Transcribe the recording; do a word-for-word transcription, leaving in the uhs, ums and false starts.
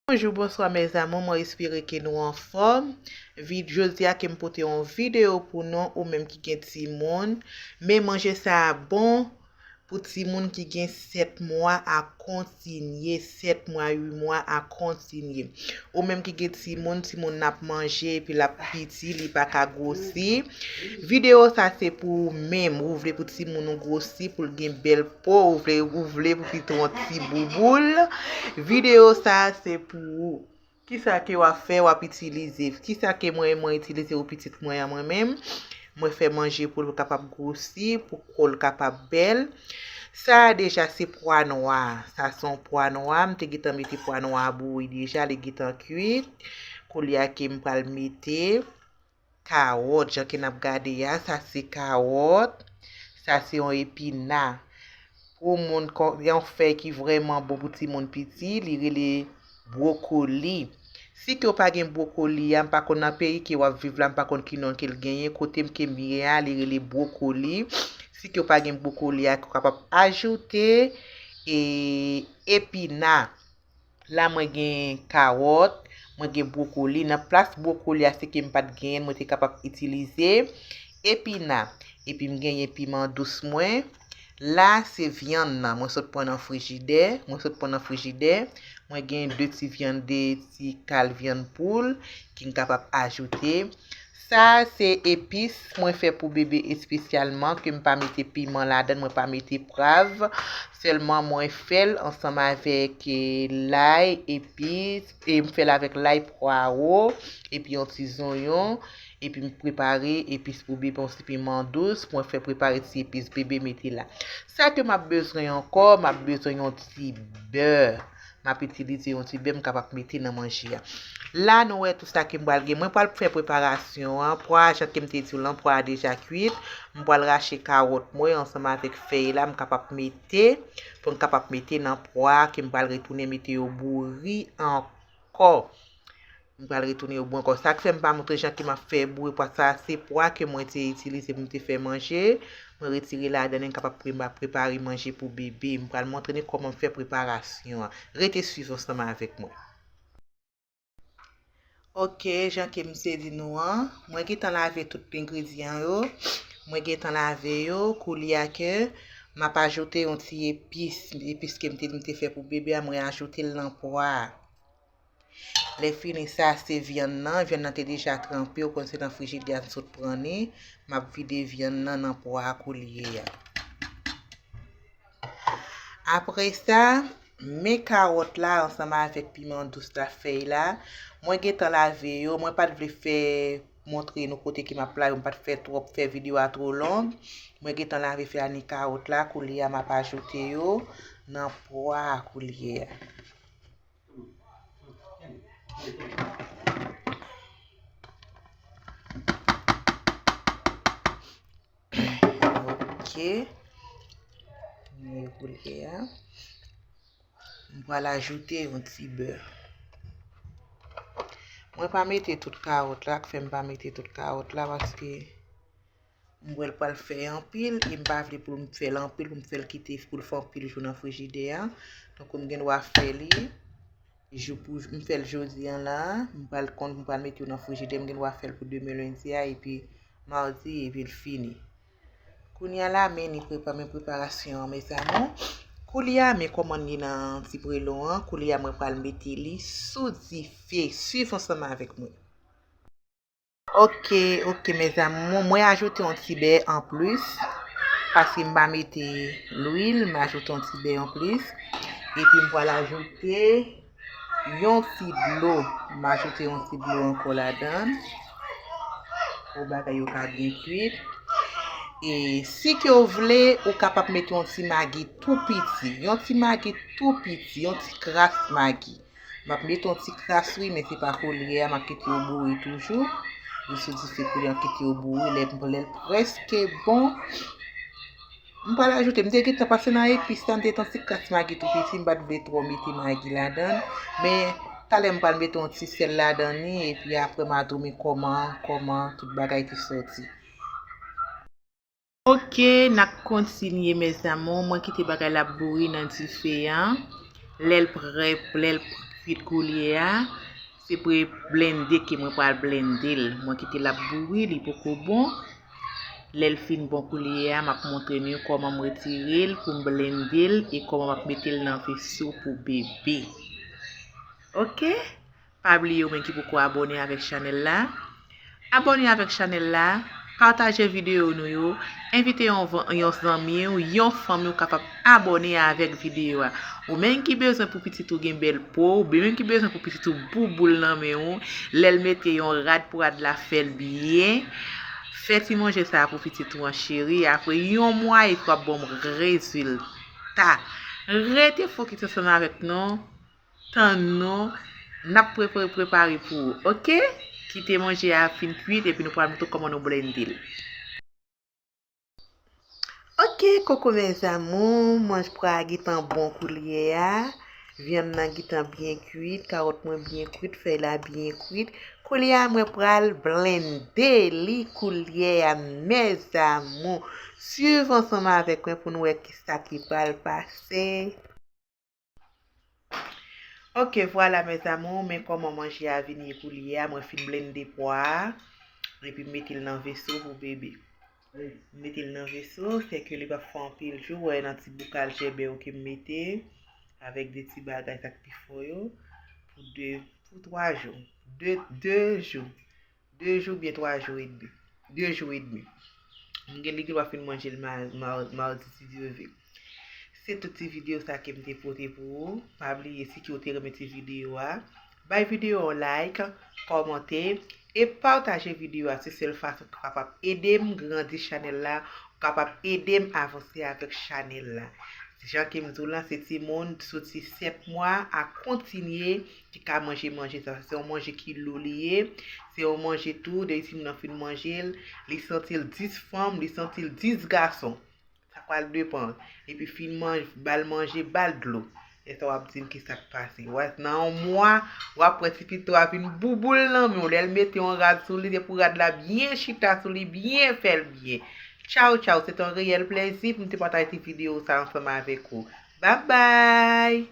Bonjou, bonswa, mes amours, mwen espere ke nou anfòm. Vid-, jodi a ke m pote yon videyo pou nou, ou menm ki gen timoun. Men manje sa a bon pou timoun ki gen sèt mwa a kontinye, sèt mwa, uit mwa a kontinye. Ou menm ki gen timoun, timoun n ap manje, epi l ap piti, li pa ka gwosi. Videyo sa se pou ou menm, ou vle pou timoun ou gwosi, pou l gen bèl po, ou vle, ou vle pou pitit ou yon ti bouboul. Videyo sa se pou ou. Kisa ke w ap fè, w ap itilize? Kisa ke mwen, mwen itilize pou pitit mwen an, mwen menm? Mwen fè manje pou l kapab gwosi, pou kò l kapab bèl. Sa a deja se pwa nwa. Sa se yon pwa nwa. M te gentan mete pwa nwa a bouyi deja, li gentan kwit. Koulye a ke m pral mete kawòt, jan ke n ap gade a, sa se kawòt, sa se yon epina. Pou moun kon, yon fèy ki vrèman bon pou timoun piti, li rele bwokoli. Si ke w pa gen bwokoli a, m pa konn nan peyi ke w ap viv la, m pa konn ki non ke l genyen, kote m ke m ye a, li rele bwokoli. Si ke w pa gen bwokoli a, ke w kapab ajoute, e, epina. La mwen gen kawòt, mwen gen bwokoli. Nan plas bwokoli a, se ke m pa t genyen, mwen te kapab itilize epina. Epi m genyen piman dous mwen. La se vyann nan, mwen sot pran nan frijidè, mwen sot pran nan frijidè. Mwen gen de ti vyann, de ti kal vyann poul ki m kapab ajoute. Sa se epis mwen fè pou bebe espesyalman, ke m pa mete piman ladan, mwen pa mete pwav. Sèlman mwen fè l ansanm avèk, eh, lay, epis, e m fè l avèk lay, pwawo, epi yon ti zonyon, epi m prepare epis pou bebe, yon ti piman dous, mwen fè prepare ti epis bebe mete la. Sa ke m ap bezwen ankò, m ap bezwen yon ti bè. M ap itilize yon ti bè m kapab mete nan manje a. La, nou wè tout sa ke m pral gen. Mwen pral fè preparasyon an. Pwa a, jan ke m te di w lan, pwa a deja kwit. M pral rache kawòt mwen ansanm avèk fèy la, m kapab mete, pou m kapab mete nan pwa a ke m pral retounen mete yo bouri ankò. M pral retounen yo bouri ankò. Sa k fè m pa montre jan ke m ap fè bouri pwa sa, se pwa ke mwen te itilize pou m te fè manje. Mwen retire ladan l, m kapab pre-, prepare manje pou bebe. M pral montre nou kòman m fè preparasyon an. Rete swiv ansanm avèk mwen. Ok, jan ke m te di nou an, mwen gentan lave tout engredyan yo. Mwen gentan lave yo, koulye a ke m ap ajoute yon ti epis, epis ke m te di m te fè pou bebe a, mwen ajoute l nan pwa a. Lè fini sa, se vyann nan. Vyann nan te deja tranpe, ou konn se nan frijidè a m sot pran li. M ap vide vyann nan nan pwa a koulye a. Apre sa, men kawòt la ansanm avèk piman dous la, fèy la. Mwen gentan lave yo, mwen pa t vle fè montre nou kote ke m ap lave, mwen pa t fè twòp, fè videyo a twò long. Mwen gentan lave fèy la ni kawòt la, koulye a m ap ajoute yo nan pwa a koulye a. Ok. Mwen koule a. M pral ajoute yon ti bè. Mwen pa mete tout kawòt la, k fè m pa mete tout kawòt la, paske m wè l pral fè anpil, e m pa vle pou m fè l anpil, pou m fè l kite, pou l fè anpil jou nan frijidè a. Donk, m gen dwa fè li jou pou, m fè l jodi a la, m pral konn, m pral mete yo nan frijidè, m gen dwa fè l pou demen lendi a, epi madi, epi l fini. Kounye a la, men ni prepa-, men preparasyon an, mes amours. Koulye a, men kòman li nan ti prelon an. Koulye a, mwen pral mete li sou dife. Swiv ansanm avèk mwen. Ok, ok, mes amours, mwen ajoute yon ti bè anplis, paske m pa mete lwil, m ajoute yon ti bè anplis. Epi m pral ajoute yon ti dlo, m ajoute yon ti dlo ankò ladan l, pou bagay yo ka byen kwit. E si ke w vle, ou kapab mete yon ti magi tou piti, yon ti magi tou piti, yon ti kras magi. M ap mete yon ti kras wi, men se pa koulye a, m ap kite yo bouri toujou. Li sou dife koulye a, m kite yo bouri, lè, lè l prèske bon. M pral ajoute, m te gentan pase nan epis la, m te mete yon ti kras magi tou piti, m pa t vle twò mete magi ladan l. Men, talè m pral mete yon ti sèl ladan li, epi apre m a tounen kòman, kòman tout bagay te sòti. Ok, n ap kontinye, mes amours. Mwen kite bagay la bouri nan dife a. Lè l prè, lè l Kwit koulye a, se pou blende ke mwen pral blende l. Mwen kite l ap bouri, li poko bon. Lè l fin bon koulye a, m ap montre nou kòman m retire l pou m blende l e kòman m ap mete l nan veso pou bebe. Oke? Pa bliye ou menm ki poko abòne avèk chanèl la, abòne avèk chanèl la, pataje videyo nou yo, envite yon, van- yon zanmi w, yon fanmi w kapab abòne avèk videyo a. Ou menm ki bezwen pou pitit ou gen bèl po, ou menm ki bezwen pou pitit ou bouboul nan men w, lè l mete yon rad pou rad la fè l byen, fè ti manje sa a pou pitit ou an cheri, apre yon mwa epi w ap ban m rezilta. Rete fokis ansanm avèk nou. Tann nou, n ap pre- pre- prepare pou ou, oke? Kite manje a fin kwit epi nou pral montre kòman nou blende l. Oke, koko mes amours, manje pwa a gentan bon koulye a. Vyann nan gentan byen kwit, kawòt mwen byen kwit, fèy la byen kwit. Koulye a mwen pral blende li koulye a mes amours. Swiv ansanm avèk mwen pou nou wè kisa ki pral pase. Oke, vwala mes amours, men kòman manje a vin ye koulye a. Mwen fin blende pwa a, epi m mete l nan veso pou bebe. M mete l nan veso, sèke li p ap fè anpil jou, wè nan ti boukal jèbè yo ke m mete, avèk de ti bagay sa k pi fon yo, pou de, pou twa jou, de, de jou. De jou byen twa jou edmi. De jou edmi. M gen li gen dwa fin manje l ma- ma- madi si Dye vle. Se tout ti videyo sa ke m te pote pou ou. Pa bliye si ke w te renmen ti videyo a, bay videyo a yon like, kòmante, e pataje videyo a. Se sèl fason ki kapab ede m grandi chanèl la, kapab ede m avanse avèk chanèl la. Jan ke m di w la, se timoun soti sèt mwa a kontinye ki ka manje manje sa. Se yon manje ki lou li ye. Se yon manje tou, depi timoun nan fin manje l, li santi l dis fanm, li santi l dis gason. Sa pral depan. Epi fin manje, ba l manje, ba l dlo. Lè sa w ap di m kisa k pase. W ap, nan yon mwa, w ap wè ti pitit ou a vin bouboul nan men w. Lè l mete yon rad sou li, se pou rad la byen chita sou li, byen fè l byen. Tchaw, tchaw, se te yon reyèl plezi pou m te pataje ti videyo sa ansanm avèk ou. Babay!